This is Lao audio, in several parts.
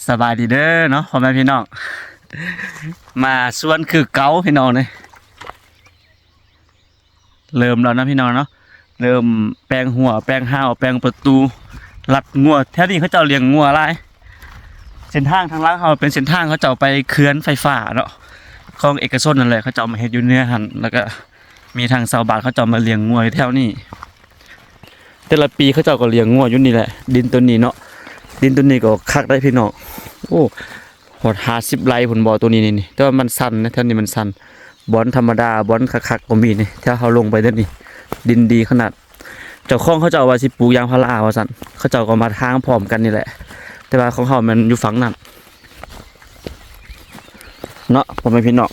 ສະບາຍດີເດີເນາະ ພໍ່ແມ່ພີ່ນ້ອງ ມາສວນຄືເກົ່າພີ່ນ້ອງເອີຍ. ເລີ່ມແລ້ວເນາະພີ່ນ້ອງເນາະ ເລີ່ມແປງຮົ້ວ ແປງຮາວ ແປງປະຕູ ລັດງົວ. ແຖວນີ້ເຂົາເຈົ້າລ້ຽງງົວຫຼາຍ. ເສັ້ນທາງທາງຫຼັງເຮົາເປັນເສັ້ນທາງເຂົາເຈົ້າໄປເຂື່ອນໄຟຟ້າເນາະ ຂອງເອກະຊົນນັ້ນແຫຼະ ເຂົາເຈົ້າເອົາມາເຮັດຢູ່ເໜືອຫັ້ນ ແລ້ວກະມີທາງຊາວບ້ານເຂົາເຈົ້າມາລ້ຽງງົວຢູ່ແຖວນີ້. ແຕ່ລະປີເຂົາເຈົ້າກໍລ້ຽງງົວຢູ່ນີ້ແຫຼະ ດິນໂຕນີ້ເນາະ. ດິນໂຕນີ້ກໍຄັກໄດ໋ພີ່ນ້ອງ. ໂອ້ ຮອດຫ້າສິບໄຮ່ພຸ້ນບໍ່ ໂຕນີ້ນີ້ ແຕ່ວ່າມັນຊັນນະ ແຖວນີ້ມັນຊັນ. ບ່ອນທຳມະດາ ບ່ອນຄັກໆກໍມີນີ້ ແຖວເຮົາລົງໄປເດີນີ້ ດິນດີຂະໜາດ. ເຈົ້າຂອງເຂົາເຈົ້າວ່າຊິປູກຢາງພາລາວ່າຊັ້ນ ເຂົາເຈົ້າກໍມາທາງພ້ອມກັນນີ້ແຫຼະ ແຕ່ວ່າຂອງເຮົາແມ່ນຢູ່ຝັ່ງນັ້ນເນາະ ພໍ່ແມ່ພີ່ນ້ອງ.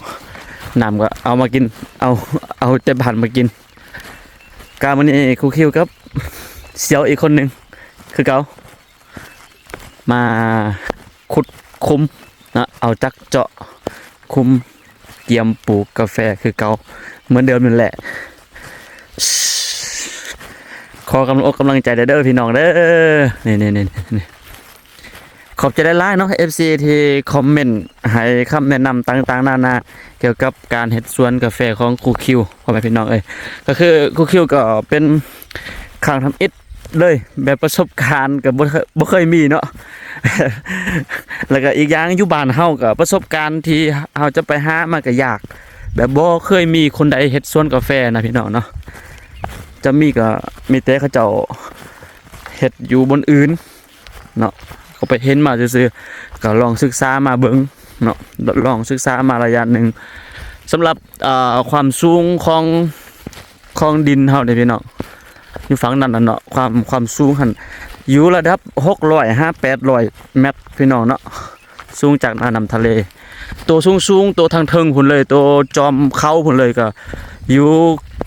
ນ້ຳກໍເອົາມາກິນ ເອົາ ເອົາແຕ່ບ້ານມາກິນ. ກະມື້ນີ້ຄູຄິວກັບສ່ຽວອີກຄົນໜຶ່ງຄືເກົ່າ ມາຂຸດຂຸມເນາະ ເອົາຈັກເຈາະຂຸມ ກຽມປູກກາແຟຄືເກົ່າ ເໝືອນເດີມນັ້ນແຫຼະ. ຂໍກຳລັງອົກກຳລັງໃຈເດີພີ່ນ້ອງເດີ. ນີ້ໆໆ ຂອບໃຈຫຼາຍໆເນາະ ເອັຟຊີ ທີ່ຄອມເມັນໃຫ້ຄຳແນະນຳຕ່າງໆນານາ ກ່ຽວກັບການເຮັດສວນກາແຟຂອງຄູຄິວ ພໍ່ແມ່ພີ່ນ້ອງເອີຍ. ກໍຄືຄູຄິວກໍເປັນຄັ້ງທຳອິດເລີຍ ແບບປະສົບການກໍບໍ່ ບໍ່ເຄີຍມີເນາະ ແລ້ວກໍອີກຢ່າງຢູ່ບ້ານເຮົາກໍປະສົບການທີ່ເຮົາຈະໄປຫາມັນກໍຍາກ ແບບບໍ່ເຄີຍມີຄົນໃດເຮັດສວນກາແຟນະພີ່ນ້ອງເນາະ. ຈະມີກໍມີແຕ່ເຂົາເຈົ້າເຮັດຢູ່ບ່ອນອື່ນ ເນາະ ກໍໄປເຫັນມາຊື່ໆ ກໍລອງສຶກສາມາເບິ່ງເນາະ ລອງສຶກສາມາໄລຍະໜຶ່ງ. ສຳລັບ ເອີ ຄວາມສູງຂອງ ຂອງດິນເຮົານີ້ພີ່ນ້ອງ ຢູ່ຝັ່ງນັ້ນນະເນາະ ຄວາມ ຄວາມສູງຫັ້ນຢູ່ລະດັບຫົກຮ້ອຍຫາແປດຮ້ອຍແມັດພີ່ນ້ອງເນາະ ສູງຈາກໜ້ານ້ຳທະເລ. ໂຕສູງໆ ໂຕທາງເທິງພຸ້ນເລີຍ ໂຕຈອມເຂົາພຸ້ນເລີຍ ກໍຢູ່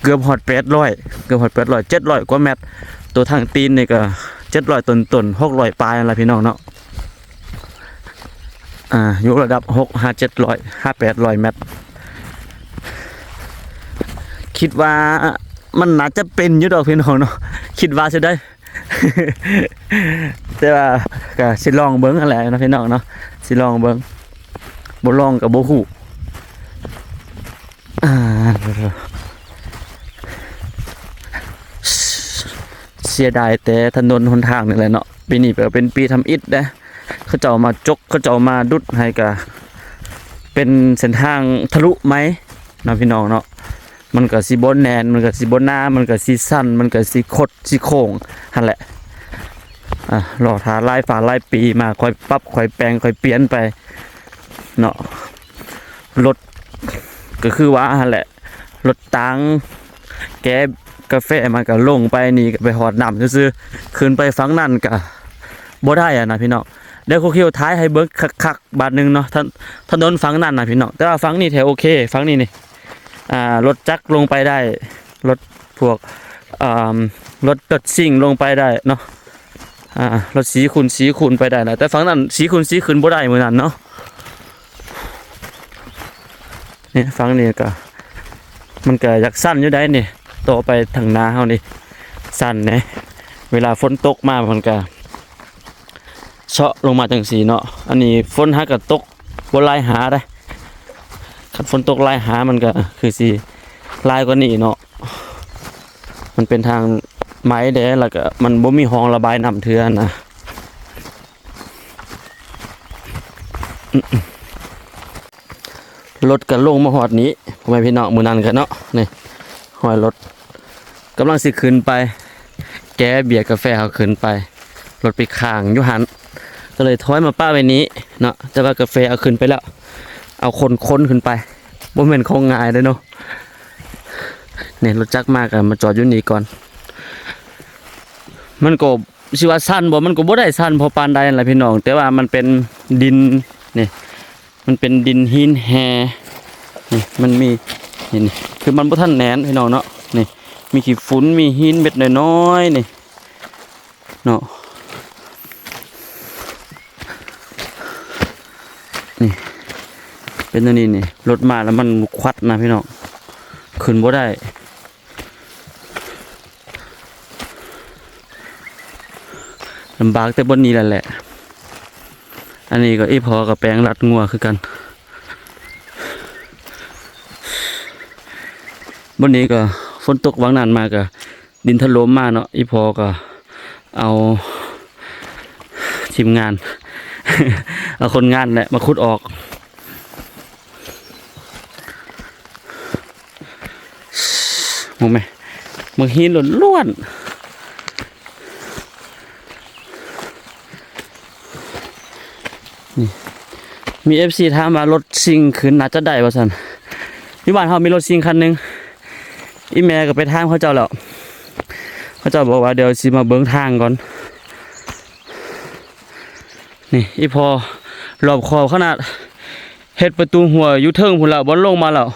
ເກືອບຮອດແປດຮ້ອຍ ເກືອບຮອດແປດຮ້ອຍ ເຈັດຮ້ອຍກວ່າແມັດ. ໂຕທາງຕີນນີ້ກໍເຈັດຮ້ອຍຕົ້ນໆ ຫົກຮ້ອຍປາຍຫັ້ນລະພີ່ນ້ອງເນາະ. ອ່າ ຢູ່ລະດັບຫົກຫາເຈັດຮ້ອຍຫາແປດຮ້ອຍແມັດ. ຄິດວ່າມັນໜ້າຈະເປັນຢູ່ດອກພີ່ນ້ອງເນາະ ຄິດວ່າຊິໄດ້ ແຕ່ວ່າກໍຊິລອງເບິ່ງຫັ້ນແຫຼະເນາະພີ່ນ້ອງເນາະ ຊິລອງເບິ່ງ ບໍ່ລອງກໍບໍ່ຮູ້. ອ່າ ເສຍດາຍແຕ່ຖະໜົນຫົນທາງນີ້ແຫຼະເນາະ ປີນີ້ກໍເປັນປີທຳອິດເດ້ ເຂົາເຈົ້າມາຈົກ ເຂົາເຈົ້າມາດຸດໃຫ້ ກະເປັນເສັ້ນທາງທະລຸໃໝ່ເນາະ ພີ່ນ້ອງເນາະ. ມັນກະຊິບໍ່ແໜ້ນ ມັນກະຊິບໍ່ໜາ ມັນກະຊິຊັນ ມັນກະຊິຄົດຊິໂຄ້ງຫັ້ນແຫຼະ. ອ່າ ລໍຖ້າຫຼາຍຟ້າຫຼາຍປີມາ ຄ່ອຍປັບຄ່ອຍແປງຄ່ອຍປ່ຽນໄປເນາະ. ລົດກໍຄືວ່າຫັ້ນແຫຼະ ລົດຕາງແກ່ກາແຟມາກໍລົງໄປນີ້ ກໍໄປຮອດນ້ຳຊື່ໆ ຂຶ້ນໄປຝັ່ງນັ້ນກໍບໍ່ໄດ້ຫັ້ນນະພີ່ນ້ອງ. ດຽວຄູຄິວຖ່າຍໃຫ້ເບິ່ງຄັກໆບາດໜຶ່ງເນາະ ຖະ ຖະໜົນຝັ່ງນັ້ນນະພີ່ນ້ອງ ແຕ່ວ່າຝັ່ງນີ້ແທ້ໂອເຄ ຝັ່ງນີ້ນີ້ ອ່າ ລົດຈັກລົງໄປໄດ້ ລົດພວກ ອ່າ ລົດ ລົດຊິງລົງໄປໄດ້ເນາະ ອ່າ ລົດສີ່ຄູນສີ່ຄູນໄປໄດ້ນະ ແຕ່ຝັ່ງນັ້ນສີ່ຄູນສີ່ຂຶ້ນບໍ່ໄດ້ມື້ນັ້ນເນາະ. ນີ້ຝັ່ງນີ້ກໍ ມັນກໍຢາກຊັນຢູ່ໃດ໋ນີ້ ຕໍ່ໄປທາງໜ້າເຮົານີ້ຊັນເດ້ ເວລາຝົນຕົກມາມັນກໍເຊາະລົງມາຈັ່ງຊີ້ເນາະ. ອັນນີ້ຝົນຫາກໍຕົກບໍ່ຫຼາຍຫາເດ້ ຄັນຝົນຕົກຫຼາຍຫາມັນກໍຄືຊິຫຼາຍກວ່ານີ້ເນາະ. ມັນເປັນທາງໄມ້ເດ້ ແລ້ວກໍມັນບໍ່ມີຮ່ອງລະບາຍນ້ຳເທື່ອນະ. ລົດກໍລົງມາຮອດນີ້ ພໍ່ແມ່ພີ່ນ້ອງ ມື້ນັ້ນກໍເນາະ ນີ້ຮອຍລົດ ກຳລັງຊິຂຶ້ນໄປ ແກ່ເບຍກາແຟເຮົາຂຶ້ນໄປ ລົດໄປຄ້າງຢູ່ຫັ້ນ ກໍເລີຍຖອຍມາປະໄວ້ນີ້ເນາະ. ແຕ່ວ່າກາແຟເອົາຂຶ້ນໄປແລ້ວ ເອົາຂົນໆຂຶ້ນໄປ ບໍ່ແມ່ນຂອງງ່າຍເດ້ເນາະ. ນີ້ລົດຈັກມາກໍມາຈອດຢູ່ນີ້ກ່ອນ ມັນກໍ ຊິວ່າຊັນບໍ່ ມັນກໍບໍ່ໄດ້ຊັນພໍປານໃດຫັ້ນລະພີ່ນ້ອງ ແຕ່ວ່າມັນເປັນດິນນີ້ ມັນເປັນດິນຫີນແຮ່ນີ້ ມັນມີ ນີ້ ນີ້ ຄືມັນບໍ່ທັນແໜ້ນພີ່ນ້ອງເນາະ. ນີ້ ມີຂີ້ຝຸ່ນ ມີຫີນເມັດນ້ອຍໆນີ້ເນາະ ນີ້ ເປັນອັນນີ້ນີ້ ລົດມາແລ້ວມັນຂວັດນະພີ່ນ້ອງ ຂຶ້ນບໍ່ໄດ້. ລຳບາກແຕ່ບ່ອນນີ້ແຫຼະ ແຫຼະ ອັນນີ້ກໍອີ່ພໍ່ກໍແປງລັດງົວຄືກັນ. ບ່ອນນີ້ກໍຝົນຕົກຫວ່າງນັ້ນມາກໍດິນຖະຫຼົ່ມມາເນາະ, ອີ່ພໍ່ກໍເອົາທີມງານ ເອົາຄົນງານແຫຼະມາຂຸດອອກ. ໂອ້ແມ່ ໝາກຫີນລ້ວນໆ. ນີ້ ມີເອັຟຊີຖາມວ່າລົດຊິ່ງຂຶ້ນໜ້າຈະໄດ້ວ່າຊັ້ນ. ຢູ່ບ້ານເຮົາມີລົດຊິ່ງຄັນໜຶ່ງ, ອີ່ແມ່ກໍໄປຖາມເຂົາເຈົ້າແລ້ວ, ເຂົາເຈົ້າບອກວ່າດຽວຊິມາເບິ່ງທາງກ່ອນ. ນີ້ ອີ່ພໍ່ລອບຂອບຂະໜາດ ເຮັດປະຕູຮົ້ວຢູ່ເທິງພຸ້ນລະ ບໍ່ລົງມາແລ້ວ,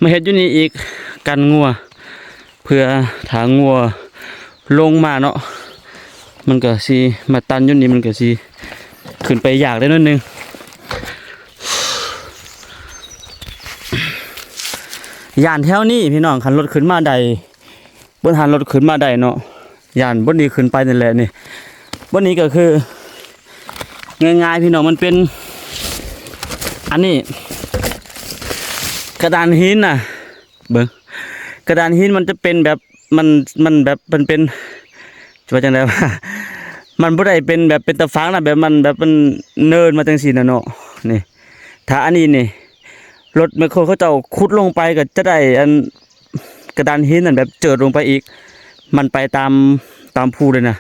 ມາເຮັດຢູ່ນີ້ອີກ ກັນງົວ ເພື່ອຖ້າງົວລົງມາເນາະ ມັນກໍຊິມາຕັນຢູ່ນີ້, ມັນກໍຊິຂຶ້ນໄປຍາກໄດ້ໜ້ອຍໜຶ່ງ. ຢ້ານແຖວນີ້ພີ່ນ້ອງ, ຄັນລົດຂຶ້ນມາໄດ້ ເບິ່ງຫັ້ນລົດຂຶ້ນມາໄດ້ເນາະ, ຢ້ານບ່ອນນີ້ຂຶ້ນໄປນີ້ແຫຼະ. ນີ້ ບ່ອນນີ້ກໍຄື ງ່າຍໆ ພີ່ນ້ອງ, ມັນເປັນ ອັນນີ້ ກະດານຫີນນະ, ເບິ່ງ ກະດານຫີນມັນຈະເປັນແບບ ມັນ ມັນແບບ ມັນເປັນ ຈະວ່າຈັ່ງໃດວະ, ມັນບໍ່ໄດ້ເປັນແບບເປັນຕາຝັ່ງນະ, ແບບມັນ ແບບມັນເນີນມາຈັ່ງຊີ້ນະເນາະ. ນີ້ ຖ້າອັນນີ້ນີ້ ລົດແມັກໂຄເຂົາເຈົ້າຂຸດລົງໄປກໍຈະໄດ້ອັນ ກະດານຫີນນັ້ນແບບເຈີດລົງໄປອີກ, ມັນໄປຕາມ ຕາມພູເລີຍນະ.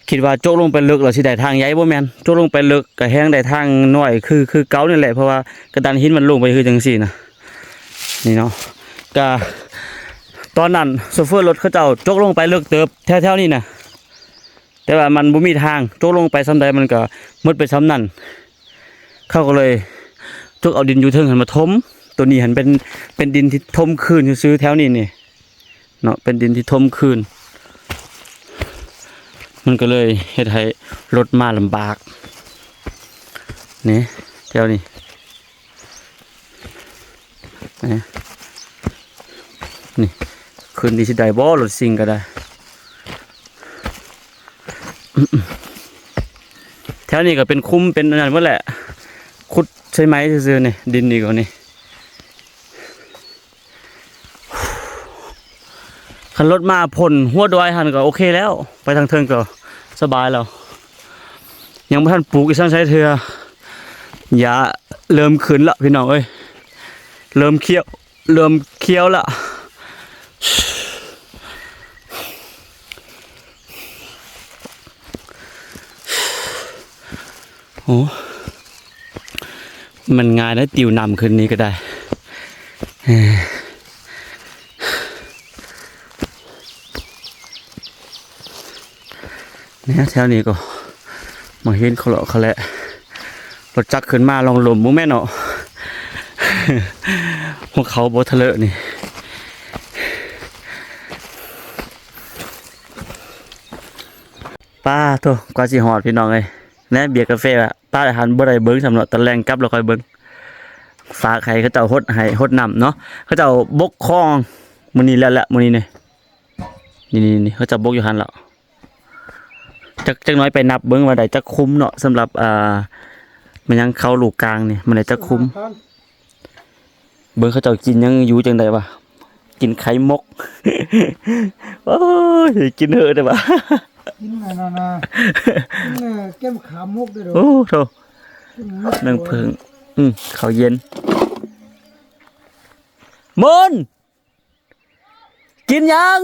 ຄິດວ່າຈົກລົງໄປເລິກແລ້ວຊິໄດ້ທາງໃຫຍ່, ບໍ່ແມ່ນ, ຈົກລົງໄປເລິກກໍແຮ່ງໄດ້ທາງນ້ອຍຄື ຄືເກົ່ານີ້ແຫຼະ, ເພາະວ່າກະດານຫີນມັນລົງໄປຄືຈັ່ງຊີ້ນະ. ນີ້ເນາະ ກະຕອນນັ້ນໂຊເຟີລົດເຂົາເຈົ້າຈົກລົງໄປເລິກເຕີບແຖວໆນີ້ນະ, ແຕ່ວ່າມັນບໍ່ມີທາງ, ຈົກລົງໄປສ່ຳໃດມັນກໍໝົດໄປສ່ຳນັ້ນ. ເຂົາກໍເລີຍຈົກເອົາດິນຢູ່ເທິງຫັ້ນມາຖົມ, ໂຕນີ້ຫັ້ນເປັນ ເປັນດິນທີ່ຖົມຄືນຊື່ໆ ແຖວນີ້ນີ້ເນາະ, ເປັນດິນທີ່ຖົມຄືນ, ມັນກໍເລີຍເຮັດໃຫ້ລົດມາລຳບາກ. ນີ້ ແຖວນີ້ ນີ້ ນີ້ ຄືນນີ້ຊິໄດ້ບໍ່ ລົດຊິ່ງກໍໄດ້. ແຖວນີ້ກໍເປັນຂຸມເປັນອັນນັ້ນໝົດແຫຼະ, ຂຸດໃສ່ໄມ້ຊື່ໆ ນີ້ ດິນນີ້ກໍນີ້. ຄັນລົດມາພົ້ນຫົວດອຍຫັ້ນກໍໂອເຄແລ້ວ, ໄປທາງເທິງກໍສະບາຍແລ້ວ. ຍັງບໍ່ທັນປູກອີ່ສັງໃສເທື່ອ, ຫຍ້າເລີ່ມຂຶ້ນລະພີ່ນ້ອງເອີຍ, ເລີ່ມຂຽວ ເລີ່ມຂຽວລະ. ໂອ້ ມັນງ່າຍໄດ໋ ຕິວນ້ຳຂຶ້ນນີ້ກໍໄດ້. ແນວແຖວນີ້ກໍມາເຫັນເຂົາເລາະເຂົາແລະ ລົດຈັກຂຶ້ນມາລອງລົມບໍ່ແມ່ນເນາະ, ຫົວເຂົ່າບໍ່ທະເລີນີ້. ປ້າໂທ້ ກວ່າຊິຮອດພີ່ນ້ອງເອີຍ. ແນະ ເບຍກາເຟ ປ້າຫັນບໍ່ໄດ້ເບິ່ງຊ້ຳເນາະ, ຕອນແລງກັບແລ້ວຄ່ອຍເບິ່ງ. ຝາກໃຫ້ເຂົາເຈົ້າຫົດໃຫ້ ຫົດນ້ຳເນາະ, ເຂົາເຈົ້າບົກຄອງມື້ນີ້ແລ້ວແຫຼະ ມື້ນີ້ນີ້. ນີ້ໆໆ ເຂົາເຈົ້າບົກຢູ່ຫັ້ນແລ້ວ. ຈັກ ຈັກໜ້ອຍໄປນັບເບິ່ງວ່າໄດ້ຈັກຂຸມເນາະ, ສຳລັບ ອ່າ ແມ່ນຫຍັງ ເຂົ້າລູກກາງນີ້ ມັນໄດ້ຈັກຂຸມ. ເບິ່ງເຂົາເຈົ້າກິນຫຍັງຢູ່ຈັ່ງໃດວະ, ກິນໄຂ່ມົກ. ໂອ້ຍ ກິນເຫີແຕ່ວ່າ ກິນອັນນັ້ນນະ ກິນແກ້ມຂາມົກເດ້. ໂອ້ໂທ້ ກິນໝົກ ໜຶ່ງເຜິ້ງ ອືມ ເຂົ້າເຢັນ. ມົນ ກິນຫຍັງ?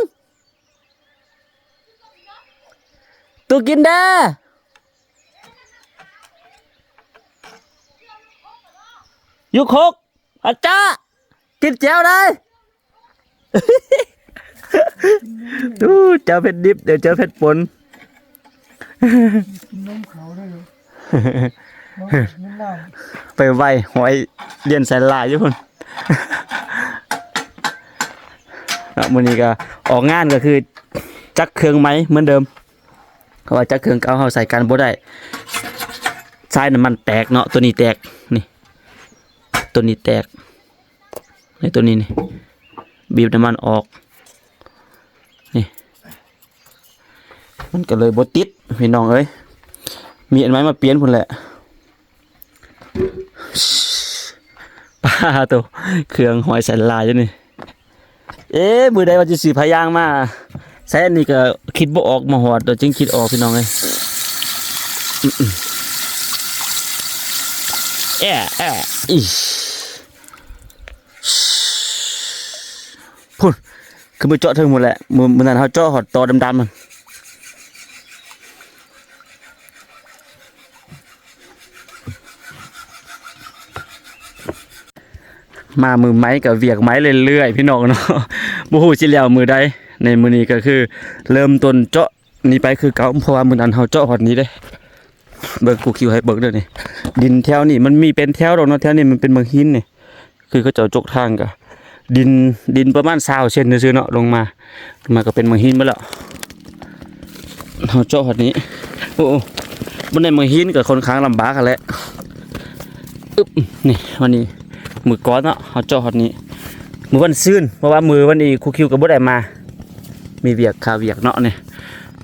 ຕູກິນແດ່. ຢູ່ຄົກ ອາຈາ ກິນແຈ່ວໄດ້. ຕູ້ ແຈ່ວເຜັດດິບ ດຽວແຈ່ວເຜັດປົນ. ກິນນົມເຂົາໄດ້ ໄປໄຫວ້ຫອຍລຽນສາຍລາຍຢູ່ພຸ້ນ. ເນາະ ມື້ນີ້ກໍອອກງານກໍຄືຈັກເຄື່ອງໃໝ່ເໝືອນເດີມ, ເພາະວ່າຈັກເຄື່ອງເກົ່າເຮົາໃຊ້ການບໍ່ໄດ້. ສາຍນ້ຳມັນແຕກເນາະ, ໂຕນີ້ແຕກ ນີ້ ໂຕນີ້ແຕກ. ໃນຕົວນີ້ນີ້ ບີບນ້ຳມັນອອກ ນີ້ ມັນກໍເລີຍບໍ່ຕິດພີ່ນ້ອງເອີຍ. ມີອັນໃໝ່ມາປ່ຽນພຸ້ນແຫຼະ. ປາໂຕ ເຄື່ອງຫ້ອຍໃສ່ລາຍຢູ່ນີ້. ເອ ມື້ໃດວ່າຊິຊື້ຜ້າຢາງມາໃສ່ ອັນນີ້ກໍຄິດບໍ່ອອກ ມາຮອດດອກຈຶ່ງຄິດອອກ ພີ່ນ້ອງເອີຍ. ແອະ ແອະ ອີ ພຸ້ນ ຄືມືເຈາະເທິງໝົດແຫຼະ. ມື້ ມື້ນັ້ນເຮົາເຈາະຮອດຕໍດຳໆ ມັນ ມາມື້ໃໝ່ກໍວຽກໃໝ່ເລື້ອຍໆ ພີ່ນ້ອງເນາະ. ບໍ່ຮູ້ຊິແລ້ວມື້ໃດ. ໃນມື້ນີ້ກໍຄືເລີ່ມຕົ້ນເຈາະນີ້ໄປຄືເກົ່າ ເພາະວ່າມື້ນັ້ນເຮົາເຈາະຮອດນີ້ເດ້. ເບິ່ງ ຄູຄິວໃຫ້ເບິ່ງເດີ້ນີ້ ດິນແຖວນີ້ມັນມີເປັນແຖວດອກເນາະ. ແຖວນີ້ມັນເປັນໝາກຫີນນີ້ ຄືເຂົາເຈົ້າຈົກທາງກະ ດິນ ດິນປະມານຊາວເຊັນຊື່ໆເນາະ ລົງມາ ມາກໍເປັນໝາກຫີນໝົດແລ້ວ. ເຮົາເຈາະຮອດນີ້ ໂອ້ ບໍ່ໄດ້ ໝາກຫີນກໍຄ່ອນຂ້າງລຳບາກຫັ້ນແຫຼະ. ອຶບ ນີ້ ວັນນີ້ ມື້ກ່ອນເນາະ ເຮົາເຈາະຮອດນີ້ ມື້ວັນຊືນ ເພາະວ່າມື້ວັນນີ້ຄູຄິວກໍບໍ່ໄດ້ມາ ມີວຽກ ຄາວຽກເນາະ. ນີ້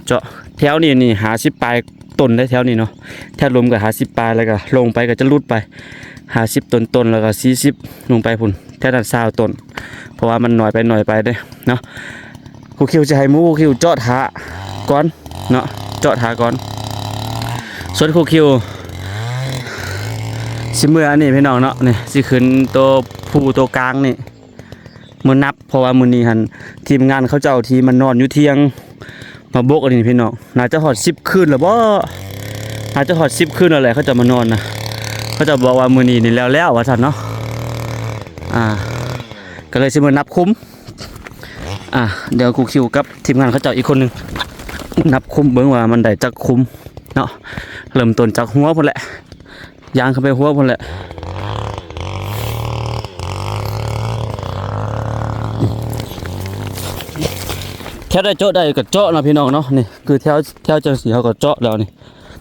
ເຈາະແຖວນີ້ນີ້ ຫ້າສິບປາຍ ຕົ້ນໄດ໋ແຖວນີ້ເນາະ. ແຖວລຸ່ມກໍຫ້າສິບປາຍ ແລ້ວກໍລົງໄປກໍຈະຫຼຸດໄປຫ້າສິບຕົ້ນໆ ແລ້ວກໍສີ່ສິບລົງໄປພຸ້ນ ແຖວນັ້ນຊາວຕົ້ນ ເພາະວ່າມັນໜ້ອຍໄປໜ້ອຍໄປເດ້ເນາະ. ຄູຄິວຊິໃຫ້ໝູຄູຄິວເຈາະຖ້າກ່ອນເນາະ ເຈາະຖ້າກ່ອນ. ສ່ວນຄູຄິວຊິເມືອອັນນີ້ ພີ່ນ້ອງເນາະ ນີ້ ຊິຂຶ້ນໂຕພູໂຕກາງນີ້ ມື້ນັບ ເພາະວ່າມື້ນີ້ຫັ້ນ ທີມງານເຂົາເຈົ້າທີ່ມານອນຢູ່ທ່ຽງ ມາບົກອັນນີ້ພີ່ນ້ອງ ໜ້າຈະຮອດສິບຄືນແລ້ວບໍ ໜ້າຈະຮອດສິບຄືນແລ້ວແຫຼະ ເຂົາເຈົ້າມານອນນະ. ເຂົາເຈົ້າບອກວ່າມື້ນີ້ນີ້ແລ້ວໆ ວ່າຊັ້ນເນາະ. ອ່າ ກໍເລີຍຊິມານັບຄຸມ. ອ່າ ດຽວຄູຄິວກັບທີມງານເຂົາເຈົ້າອີກຄົນໜຶ່ງ ນັບຄຸມເບິ່ງວ່າມັນໄດ້ຈັກຄຸມເນາະ. ເລີ່ມຕົ້ນຈາກຫົວພຸ້ນແຫຼະ ຍ່າງເຂົ້າໄປຫົວພຸ້ນແຫຼະ. ແຖວໃດເຈາະໄດ້ກໍເຈາະເນາະ ພີ່ນ້ອງເນາະ. ນີ້ຄືແຖວ ແຖວຈັ່ງຊີ້ເຮົາກໍເຈາະແລ້ວນີ້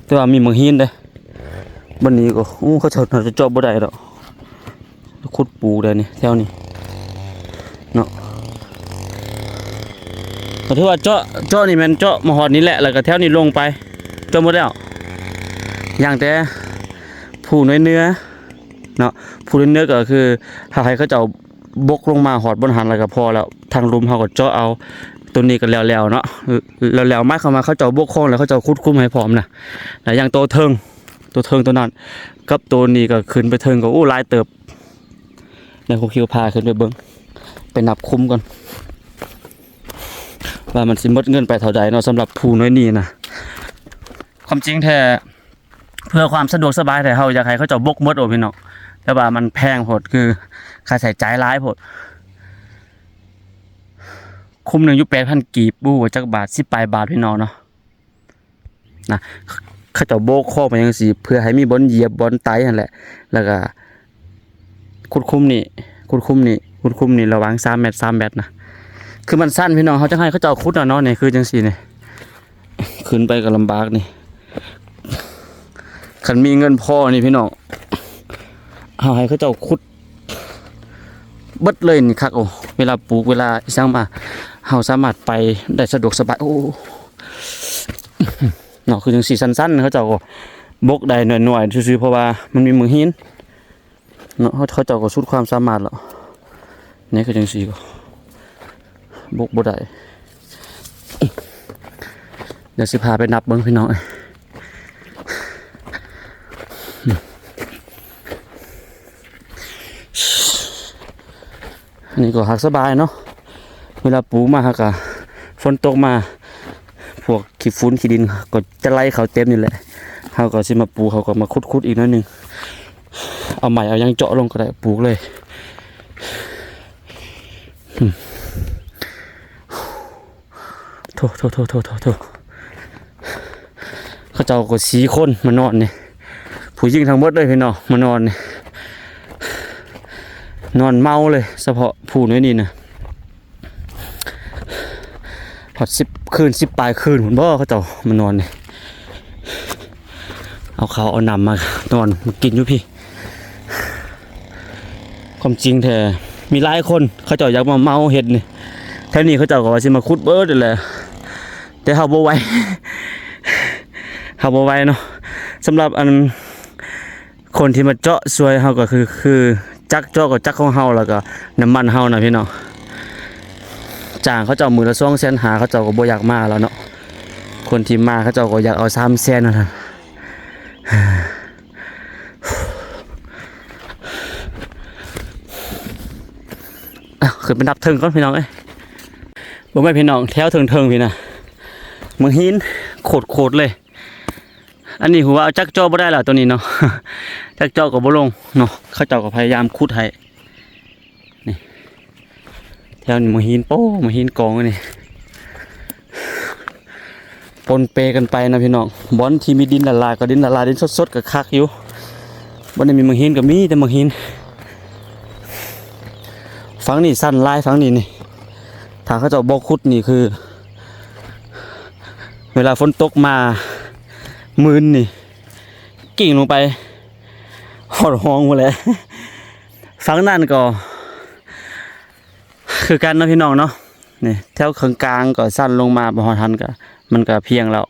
ແຕ່ວ່າມີໝາກຫີນເດ້. ບັດນີ້ກໍ ໂອ້ ເຂົາເຈົ້າໜ້າຈະເຈາະບໍ່ໄດ້ດອກ ຂຸດປູກໄດ້ນີ້ ແຖວນີ້ເນາະ. ກໍຖືວ່າເຈາະ ເຈາະນີ້ແມ່ນເຈາະມາຮອດນີ້ແຫຼະ ແລ້ວກໍແຖວນີ້ລົງໄປ ເຈາະໝົດແລ້ວ. ຢ່າງແຕ່ພູໜ້ອຍເໜືອເນາະ ພູໜ້ອຍເໜືອກໍຄືເຮົາໃຫ້ເຂົາເຈົ້າບົກລົງມາຮອດບ່ອນຫັ້ນແລ້ວກໍພໍແລ້ວ. ທາງລຸ່ມເຮົາກໍເຈາະເອົາ ໂຕນີ້ກໍແລ້ວໆເນາະ ແລ້ວໆ ໝາຍຄວາມວ່າເຂົາເຈົ້າບົກຄອງແລ້ວ ເຂົາເຈົ້າຂຸດຂຸມໃຫ້ພ້ອມນະ. ແລ້ວຢ່າງໂຕເທິງ ໂຕເທິງໂຕນັ້ນ ກັບໂຕນີ້ກໍຂຶ້ນໄປເທິງກໍ ໂອ້ ຫຼາຍເຕີບ. ແລ້ວຄູຄິວພາຂຶ້ນໄປເບິ່ງ ໄປນັບຄຸມກ່ອນ ວ່າມັນຊິໝົດເງິນໄປເທົ່າໃດເນາະ ສຳລັບພູໜ້ອຍນີ້ນະ. ຄວາມຈິງແທ້ ເພື່ອຄວາມສະດວກສະບາຍແທ້ ເຮົາຢາກໃຫ້ເຂົາເຈົ້າບົກໝົດໂອພີ່ນ້ອງ ແຕ່ວ່າມັນແພງໂພດ ຄືຄ່າໃຊ້ຈ່າຍຫຼາຍໂພດ. ຄຸມໜຶ່ງຢູ່ແປດພັນກີບ ບໍ່ຮູ້ວ່າຈັກບາດ ສິບປາຍບາດພີ່ນ້ອງເນາະ. ນະ ເຂົາເຈົ້າໂບກຄອກມາຈັ່ງຊີ້ ເພື່ອໃຫ້ມີບ່ອນຢຽບບ່ອນໄຕຫັ້ນແຫຼະ ແລ້ວກະຂຸດຂຸມນີ້ ຂຸດຂຸມນີ້ ຂຸດຂຸມນີ້ລະຫວ່າງສາມແມັດ ສາມແມັດນະ. ຄືມັນຊັນພີ່ນ້ອງ ເຮົາຈະໃຫ້ເຂົາເຈົ້າຂຸດນະເນາະ ນີ້ຄືຈັ່ງຊີ້ນີ້ ຂຶ້ນໄປກໍລຳບາກນີ້. ຄັນມີເງິນພໍນີ້ພີ່ນ້ອງ ເຮົາໃຫ້ເຂົາເຈົ້າຂຸດເບິດເລີຍນີ້ຄັກ. ໂອ້ ເວລາປູກ ເວລາອີ່ຫຍັງມາ ເຮົາສາມາດໄປໄດ້ສະດວກສະບາຍ. ໂອ້ ເນາະ ຄືຈັ່ງຊີ້ ສັ້ນໆ ເຂົາເຈົ້າກໍບົກໄດ້ໜ້ອຍໆຊື່ໆ ເພາະວ່າມັນມີໝາກຫີນເນາະ. ເຂົາ ເຂົາເຈົ້າກໍສຸດຄວາມສາມາດແລ້ວ. ນີ້ຄືຈັ່ງຊີ້ກໍບົກບໍ່ໄດ້. ດຽວຊິພາໄປນັບເບິ່ງພີ່ນ້ອງເອີຍ. ອັນນີ້ກໍຫາກສະບາຍເນາະ ເວລາປູກມາຫາກະຝົນຕົກມາ ພວກຂີ້ຝຸ່ນຂີ້ດິນກໍຈະໄຫຼເຂົ້າເຕັມນີ້ແຫຼະ. ເຮົາກໍຊິມາປູກ ເຮົາກໍມາຂຸດໆອີກໜ້ອຍໜຶ່ງ ເອົາໄມ້ເອົາຫຍັງເຈາະລົງກໍໄດ້ ປູກເລີຍ. ໂທ້ໆໆໆໆ ເຂົາເຈົ້າກໍສີ່ຄົນມານອນນີ້ ຜູ້ຍິງທັງໝົດເລີຍພີ່ນ້ອງ ມານອນນີ້ ນອນເມົາເລີຍ ສະເພາະຜູ້ໜ້ອຍນີ້ນະ. ຮອດສິບຄືນ ສິບປາຍຄືນພຸ້ນບໍ ເຂົາເຈົ້າມານອນນີ້ ເອົາເຂົ້າເອົານ້ຳມານອນມາກິນຢູ່ພີ້. ຄວາມຈິງແທ້ ມີຫຼາຍຄົນເຂົາເຈົ້າຢາກມາເໝົາເຮັດນີ້ ແຖວນີ້ເຂົາເຈົ້າກໍວ່າຊິມາຂຸດເບິດຫັ້ນແຫຼະ ແຕ່ເຮົາບໍ່ໄຫວ ເຮົາບໍ່ໄຫວເນາະ. ສຳລັບອັນ ຄົນທີ່ມາເຈາະຊ່ວຍເຮົາກໍຄື ຄືຈັກເຈາະກໍຈັກຂອງເຮົາ ແລ້ວກໍນ້ຳມັນເຮົານະພີ່ນ້ອງ. ຈ້າງເຂົາເຈົ້າມື້ລະສອງແສນຫ້າ ເຂົາເຈົ້າກໍບໍ່ຢາກມາແລ້ວເນາະ. ຄົນທີ່ມາເຂົາເຈົ້າກໍຢາກເອົາສາມແສນນັ້ນນະ. ເອົາ ຂຶ້ນໄປນັບເທິງກ່ອນພີ່ນ້ອງເອີຍ. ເບິ່ງໄວ້ພີ່ນ້ອງ ແຖວເທິງໆ ພີ່ນະ ມັງຫີນໂຄດໆ ເລີຍ. ອັນນີ້ຮູ້ວ່າເອົາຈັກເຈາະບໍ່ໄດ້ລະໂຕນີ້ເນາະ. ຈັກເຈາະກໍບໍ່ລົງເນາະ. ເຂົາເຈົ້າກໍພະຍາຍາມຂຸດໃຫ້ ນີ້ ແຖວນີ້ມັງຫີນ ໂປ້ ມັງຫີນກອງນີ້ ປົນເປກັນໄປນະພີ່ນ້ອງ. ບ່ອນທີ່ມີດິນຫຼາຍໆ ກໍດິນຫຼາຍໆ ດິນສົດໆ ກໍຄັກຢູ່. ບ່ອນນີ້ມີມັງຫີນ ກໍມີແຕ່ມັງຫີນ. ຝັ່ງນີ້ຊັນຫຼາຍ ຝັ່ງນີ້ນີ້ ຖ້າເຂົາເຈົ້າບໍ່ຂຸດນີ້ຄື ເວລາຝົນຕົກມາ ມື່ນນີ້ ກິ້ງລົງໄປຮອດຫ້ອງພຸ້ນແຫຼະ. ຝັ່ງນັ້ນກໍຄືກັນເນາະພີ່ນ້ອງເນາະ. ນີ້ແຖວເຄິ່ງກາງກໍຊັນລົງມາບໍ່ຮອດຫັ້ນ ກໍ ມັນກໍພຽງແລ້ວ.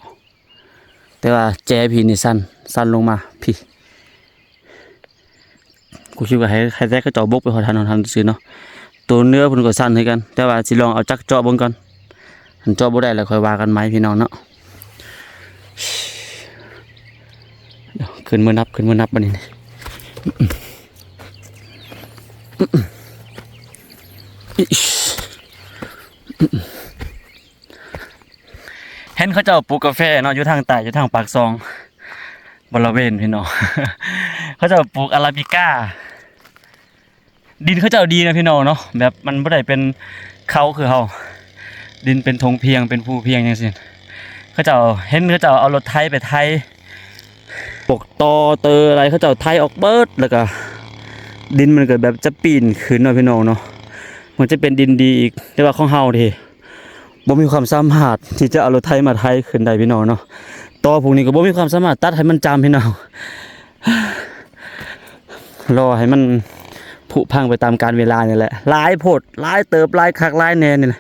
ແຕ່ວ່າແຈພີ້ນີ້ຊັນ ຊັນລົງມາພີ້. ກູຄິດວ່າໃຫ້ ໃຫ້ແຕ່ເຂົາເຈົ້າບົກໄປຮອດຫັ້ນ ຮອດຫັ້ນຊື່ເນາະ. ໂຕເໜືອພຸ້ນກໍຊັນຄືກັນ ແຕ່ວ່າຊິລອງເອົາຈັກເຈາະເບິ່ງກ່ອນ. ຄັນເຈາະບໍ່ໄດ້ແລ້ວຄ່ອຍວ່າກັນໃໝ່ພີ່ນ້ອງເນາະ. ຂຶ້ນມານັບ ຂຶ້ນມານັບບັດນີ້. ເຫັນເຂົາເຈົ້າປູກກາແຟເນາະ ຢູ່ທາງໃຕ້ ຢູ່ທາງປາກຊ່ອງ ບໍລະເວນພີ່ນ້ອງ. ເຂົາເຈົ້າປູກອາຣາບິກາ. ດິນເຂົາເຈົ້າດີນະພີ່ນ້ອງເນາະ ແບບມັນບໍ່ໄດ້ເປັນເຂົາຄືເຮົາ ດິນເປັນທົ່ງພຽງ ເປັນພູພຽງຈັ່ງຊີ້. ເຂົາເຈົ້າ ເຫັນເຂົາເຈົ້າເອົາລົດໄຖໄປໄຖ ພວກຕໍເຕີອະໄລ ເຂົາເຈົ້າໄຖອອກເບິດ ແລ້ວກະດິນມັນກໍແບບຈະປີ້ນຂຶ້ນເນາະພີ່ນ້ອງເນາະ. ມັນຈະເປັນດິນດີອີກ ແຕ່ວ່າຂອງເຮົາເດ ບໍ່ມີຄວາມສາມາດທີ່ຈະເອົາລົດໄຖມາໄຖຂຶ້ນໄດ້ພີ່ນ້ອງເນາະ. ຕໍພວກນີ້ກໍບໍ່ມີຄວາມສາມາດຕັດໃຫ້ມັນຈຳພີ່ນ້ອງ. ລໍໃຫ້ມັນຜຸພັງໄປຕາມການເວລານີ້ແຫຼະ. ຫຼາຍໂພດ ຫຼາຍເຕີບ ຫຼາຍຄັກຫຼາຍແນ່ນີ້ນະ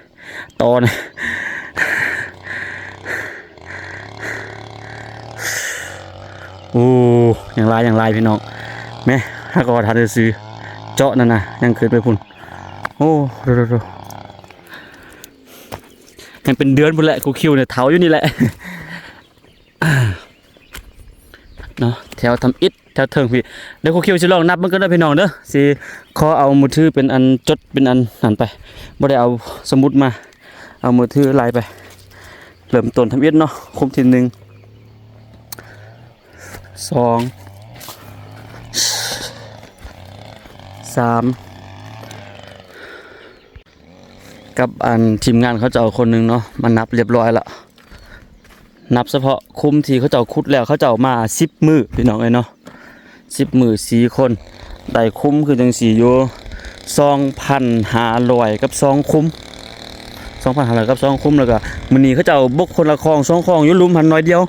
ຕໍນະ. ໂອ້ ຍັງຫຼາຍ ຍັງຫຼາຍພີ່ນ້ອງ. ແມ ຫາກໍວ່າທັນຊື່ໆ ເຈາະນັ້ນນະ ຍັງຂຶ້ນໄປພຸ້ນ. ໂອ້ ໂດໆ ຍັງເປັນເດືອນພຸ້ນແຫຼະ ຄູຄິວນີ້ເຖົ້າຢູ່ນີ້ແຫຼະເນາະ. ແຖວທຳອິດ ແຖວເທິງພີ້ ດຽວຄູຄິວຊິລອງນັບເບິ່ງກ່ອນເດີພີ່ນ້ອງເດີ. ຊິຂໍເອົາມືຖືເປັນອັນຈົດ ເປັນອັນນັ້ນໄປ ບໍ່ໄດ້ເອົາສະໝຸດມາ ເອົາມືຖືໄລ່ໄປ. ເລີ່ມຕົ້ນທຳອິດເນາະ ຄຸ້ມທີໜຶ່ງ ສອງ ສາມ ກັບອັນທີມງານເຂົາເຈົ້າຄົນໜຶ່ງເນາະ ມານັບລຽບຮ້ອຍລະ. ນັບສະເພາະຄຸ້ມທີ່ເຂົາເຈົ້າຂຸດແລ້ວ ເຂົາເຈົ້າມາສິບມື້ພີ່ນ້ອງເອີຍເນາະ. ສິບມື້ ສີ່ຄົນ ໄດ້ຄຸ້ມຄືຈັ່ງຊີ້ຢູ່ ສອງພັນຫ້າຮ້ອຍ ກັບສອງຄຸ້ມ ສອງພັນຫ້າຮ້ອຍ ກັບສອງຄຸ້ມ. ແລ້ວກະມື້ນີ້ເຂົາເຈົ້າບົກຄົນລະຄອງສອງຄອງ ຢູ່ລຸ່ມຫັ້ນໜ້ອຍດຽວ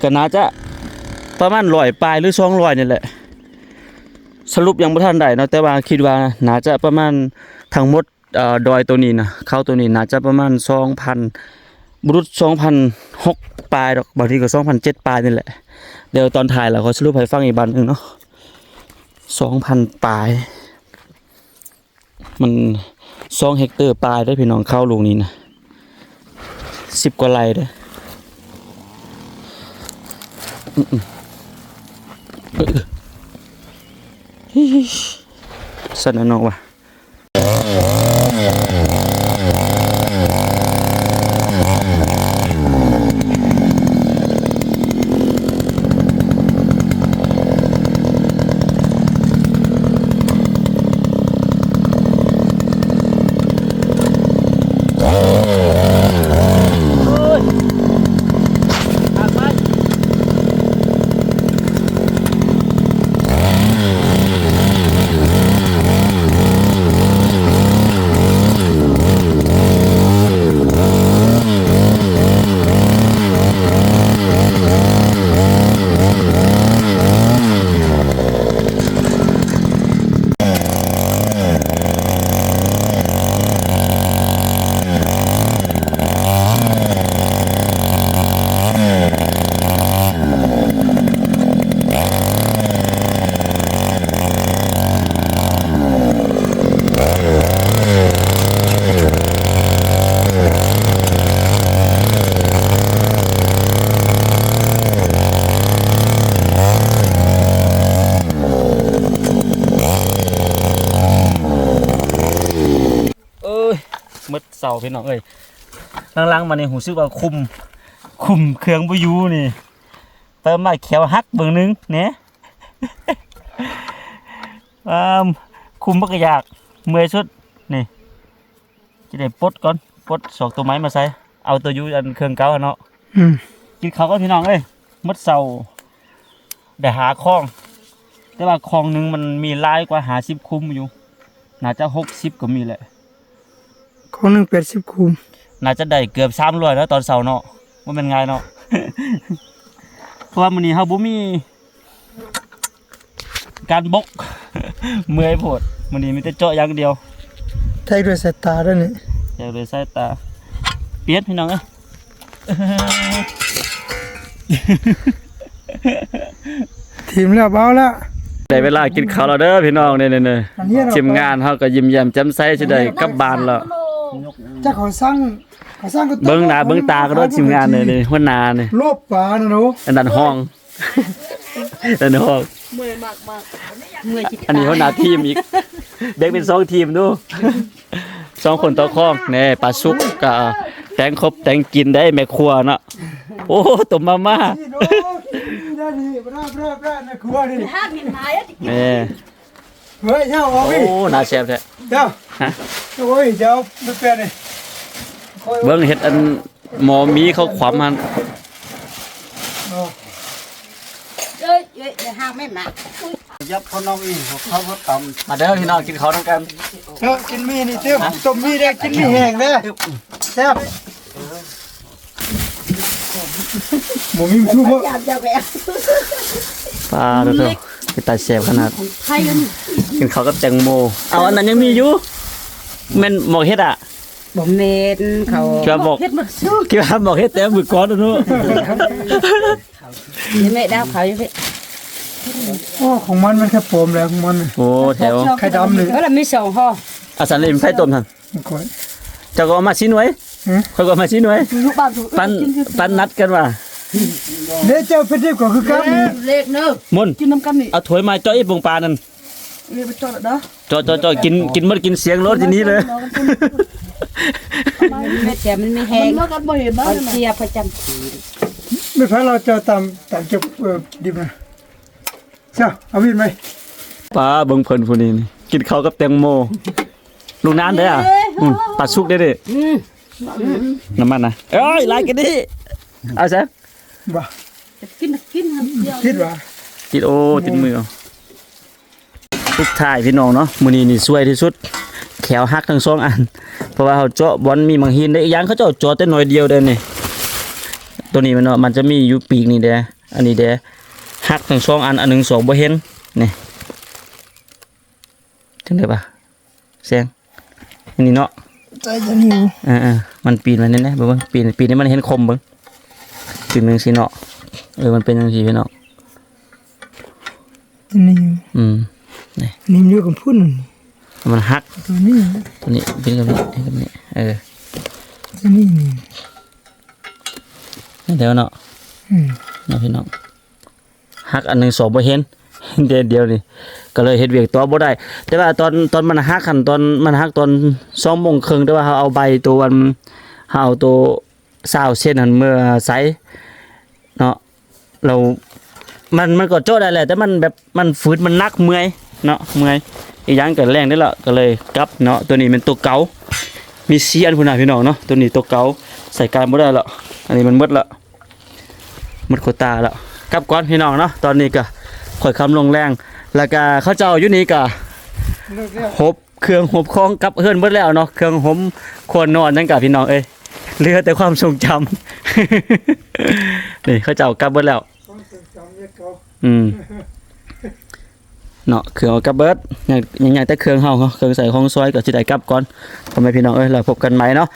ກະໜ້າຈະປະມານຮ້ອຍປາຍ ຫຼື ສອງຮ້ອຍນີ້ແຫຼະ. ສະຫຼຸບຍັງບໍ່ທັນໄດ້ເນາະ ແຕ່ວ່າຄິດວ່າໜ້າຈະປະມານທັງໝົດ ເອີ ດອຍໂຕນີ້ນະ ເຂົາໂຕນີ້ໜ້າຈະປະມານສອງພັນ ບໍ່ຫຼຸດສອງພັນຫົກປາຍດອກ ບາງທີກໍສອງພັນເຈັດປາຍນີ້ແຫຼະ. ດຽວຕອນທ້າຍລະຂໍສະຫຼຸບໃຫ້ຟັງອີກບາດໜຶ່ງເນາະ ສອງພັນປາຍ. ມັນສອງເຮັກເຕີປາຍເດີພີ່ນ້ອງ ເຂົ້າລູກນີ້ນະ ສິບກວ່າໄຮ່ເດີ. ອືມ ເອີ ເອີ ຊັ້ນນະນ້ອງວ່າ. ເຕົາພີ່ນ້ອງເອີຍ. ຫຼັງໆມານີ້ຮູ້ສຶກວ່າຄຸມ ຄຸມເຄື່ອງບໍ່ຢູ່ນີ້ ໄປມາແຂ້ວຫັກເບິ່ງໜຶ່ງແໜ່. ອ້າ ຄຸມບໍ່ກະຢາກ ເມື່ອຍສຸດນີ້. ຈະໄດ້ປົດກ່ອນ ປົດສອກໂຕໃໝ່ມາໃສ່ ເອົາໂຕຢູ່ອັນເຄື່ອງເກົ່າຫັ້ນເນາະ. ອືມ ກິນເຂົ້າກ່ອນພີ່ນ້ອງເອີຍ. ໝົດເຊົ້າໄດ້ຫ້າຄອງ ແຕ່ວ່າຄອງໜຶ່ງມັນມີຫຼາຍກວ່າຫ້າສິບຄຸມຢູ່ ໜ້າຈະຫົກສິບກໍມີແຫຼະ. ຄອງໜຶ່ງແປດສິບຄຸມ ໜ້າຈະໄດ້ເກືອບສາມຮ້ອຍແລ້ວຕອນເຊົ້າເນາະ ບໍ່ແມ່ນງ່າຍເນາະ. ເພາະວ່າມື້ນີ້ເຮົາບໍ່ມີ ການບົກ ເມື່ອຍໂພດ ມື້ນີ້ມີແຕ່ເຈາະຢ່າງດຽວ. ແທກດ້ວຍສາຍຕາເດີນີ້ ແທກດ້ວຍສາຍຕາ. ປຽດພີ່ນ້ອງເອີຍ ທີມແລ້ວ ເບົາແລ້ວ. ໄດ້ເວລາກິນເຂົ້າແລ້ວເດີພີ່ນ້ອງ ນີ້ໆໆ ທີມງານເຮົາກໍຍິ້ມແຍ້ມແຈ່ມໃສ ຊິໄດ້ກັບບ້ານແລ້ວ. ຈັກເຂົາສັ່ງ ເບິ່ງໜ້າເບິ່ງຕາກໍໂດນທີມງານນີ້ ຫົວໜ້ານີ້ ໂລບປານະໂນ ອັນນັ້ນຫ້ອງ ອັນນັ້ນຫ້ອງ ເມື່ອຍມາກໆ ເມື່ອຍຈິດຕາຍ. ອັນນີ້ຫົວໜ້າທີມອີກ ແບ່ງເປັນສອງທີມດູ ສອງຄົນຕໍ່ຄອງແນ່. ປາສຸກກະແຕ່ງຄົບແຕ່ງກິນໄດ້ແມ່ຄົວເນາະ. ໂອ້ ຕົ້ມມາມ່າ ແມ່ ເຮີ້ຍ ເຈົ້າເອົາ ໂອ້ ໜ້າແຊບແທ້ ເຈົ້າ ຮະ ໂອ້ຍ ເຈົ້າ ໄປແປະນີ້ ເບິ່ງເຮັດອັນໝໍມີເຂົ້າຂວາມຫັ້ນ. ເອີຍ ເອີຍ ຢ່າຫາແມ່ນນະ ຍັບເຂົານ້ອງອີກ ເຂົາ ເຂົາຕຳ. ມາເດີພີ່ນ້ອງ ກິນເຂົ້ານຳກັນ. ເອີ ກິນໝີ່ນີ້ເຕີມ ຕົ້ມໝີ່ເດີ ກິນໝີ່ແຫ້ງເດີ ແຊບ. ບໍ່ມີມັນຄືບໍ່ ປາໂທ ເປັນຕາແຊບຂະໜາດ ກິນເຂົ້າກັບແຕງໂມ. ເອົາ ອັນນັ້ນຍັງມີຢູ່ ແມ່ນໝອກເຫັດອະ? ບໍ່ແມ່ນ ເຂົາ ເຮັດໝົດ ຄືວ່າໝອກເຫັດແຕ່ມື້ກ່ອນເນາະ. ນີ້ແມ່ດາວເຂົາຢູ່ພີ້. ໂອ້ ຂອງມັນ ມັນແຄ່ປອມແຫຼະຂອງມັນ. ໂອ້ ແຖວໄຂ່ດຳນີ້ ເອີ ລະມີສອງຫໍ່. ອາ ສັນນີ້ໄປຕົ້ມຫັ້ນ ຂ້ອຍ ເຈົ້າກໍເອົາມາສີ່ໜ່ວຍ ຮະ ຂ້ອຍກໍເອົາມາສີ່ໜ່ວຍ. ປັນ ປັນນັດກັນວ່າ ເດ້ ເຈົ້າເປັນເດັກກໍຄືກັນ ເລກເນີ ມົນ ກິນນຳກັນນີ້ ເອົາຖ້ວຍມາເຈາະອີກ ປົງປານັ້ນ. ເອີ ໄປເຈາະແລ້ວເດີ ເຈາະ ເຈາະ ເຈາະ ກິນ ກິນໝົດ ກິນສຽງໂລດທີນີ້ເລີຍ. ແມ່ແຈມມັນມີແຮງ ມັນເລີກກັນບໍ່ເຫັນນະ ເສຍປະຈຳ. ແມ່ນໃຜລາວເຈົ້າຕຳ ຕຳເກັບ ເອີ ດິບນະ ເຈົ້າ ເອົາມີດໄປ. ປາ ເບິ່ງເພິ່ນຜູ້ນີ້ນີ້ ກິນເຂົ້າກັບແຕງໂມ. ລູກນານເດ້ອະ ເອີຍ ອືມ ປາສຸກເດ້ນີ້ ອືມ ນ້ຳມັນນະ ເອີຍ ຫຼາຍກິນນີ້ ເອົາຊະ ບໍ່ ກິນ ກິນ ຕິດຫວາ ຕິດ ໂອ້ ຕິດມືເອົາ. ສຸດທ້າຍພີ່ນ້ອງເນາະ ມື້ນີ້ນີ້ຊວຍທີ່ສຸດ ແຂ້ວຫັກທັງສອງອັນ ເພາະວ່າເຮົາເຈາະບ່ອນມີໝາກຫີນເດ້. ອີກຢ່າງເຂົາເຈົ້າເຈາະແຕ່ໜ້ອຍດຽວເດ້ນີ້ ໂຕນີ້ແມ່ນເນາະ ມັນຈະມີຢູ່ປີກນີ້ເດ້ ອັນນີ້ເດ້ ຫັກທັງສອງອັນ ອັນໜຶ່ງສອກບໍ່ເຫັນນີ້. ຈັ່ງໃດວະ ແສງ ອັນນີ້ເນາະ ໃສ່ຕົວນີ້ ເອີໆ ມັນປີນມາແນ່ໆ ເບິ່ງ ເບິ່ງ ປີນ ປີນໃຫ້ມັນເຫັນຄົມເບິ່ງ ປີນຈັ່ງຊີ້ເນາະ ເອີ ມັນເປັນຈັ່ງຊີ້ພີ່ນ້ອງ ຕົວນີ້ ອືມ ນີ້ ນີ້ມັນຢູ່ກັບພຸ້ນ ມັນຫັກ ຕົວນີ້ ຕົວນີ້ ປີນກັບນີ້ ນີ້ກັບນີ້ ເອີ ຕົວນີ້ນີ້ ແລ້ວເນາະ ອືມ ເນາະພີ່ນ້ອງ. ຫັກອັນໜຶ່ງສອກບໍ່ເຫັນ ແຕ່ດຽວນີ້ ກໍເລີຍເຮັດວຽກຕໍ່ບໍ່ໄດ້. ແຕ່ວ່າຕອນ ຕອນມັນຫັກຫັ້ນ ຕອນມັນຫັກຕອນສອງໂມງເຄິ່ງ ແຕ່ວ່າເຮົາເອົາໃບໂຕອັນ ເຮົາເອົາໂຕຊາວເຊັນຫັ້ນເມືອໃສ່ເນາະ ແລ້ວມັນ ມັນກໍເຈາະໄດ້ແຫຼະ ແຕ່ມັນແບບ ມັນຝືດ ມັນໜັກ ເມື່ອຍເນາະ ເມື່ອຍ. ອີກຢ່າງກໍແລງໄດ້ລະ ກໍເລີຍກັບເນາະ. ໂຕນີ້ແມ່ນໂຕເກົ່າ ມີສີ່ອັນພຸ້ນນະພີ່ນ້ອງເນາະ. ໂຕນີ້ໂຕເກົ່າ ໃຊ້ການບໍ່ໄດ້ລະ ອັນນີ້ມັນໝົດລະ. ໝົດໂຄຕາແລ້ວ ກັບກ່ອນພີ່ນ້ອງເນາະ. ຕອນນີ້ກະຄ່ອຍຄ່ຳລົງແລງ ແລ້ວກະເຂົາເຈົ້າຢູ່ນີ້ກະຫົບເຄື່ອງຫົບຂອງກັບເຮືອນເບິດແລ້ວເນາະ. ເຄື່ອງຫົ່ມ ຄວນນອນຫຍັງກະພີ່ນ້ອງເອີຍ ເຫຼືອແຕ່ຄວາມຊົງຈຳ. ນີ້ເຂົາເຈົ້າກັບເບິດແລ້ວ ອືມ. ເນາະ ເຄື່ອງເອົາກັບເບິດ ຍັງ ຍັງ ຍັງແຕ່ເຄື່ອງເຮົາເນາະ ເຄື່ອງໃຊ້ຂອງຊອຍກໍຊິໄດ້ກັບກ່ອນ ພໍ່ແມ່ພີ່ນ້ອງເອີຍ. ແລ້ວພົບກັນໃໝ່ເນາະ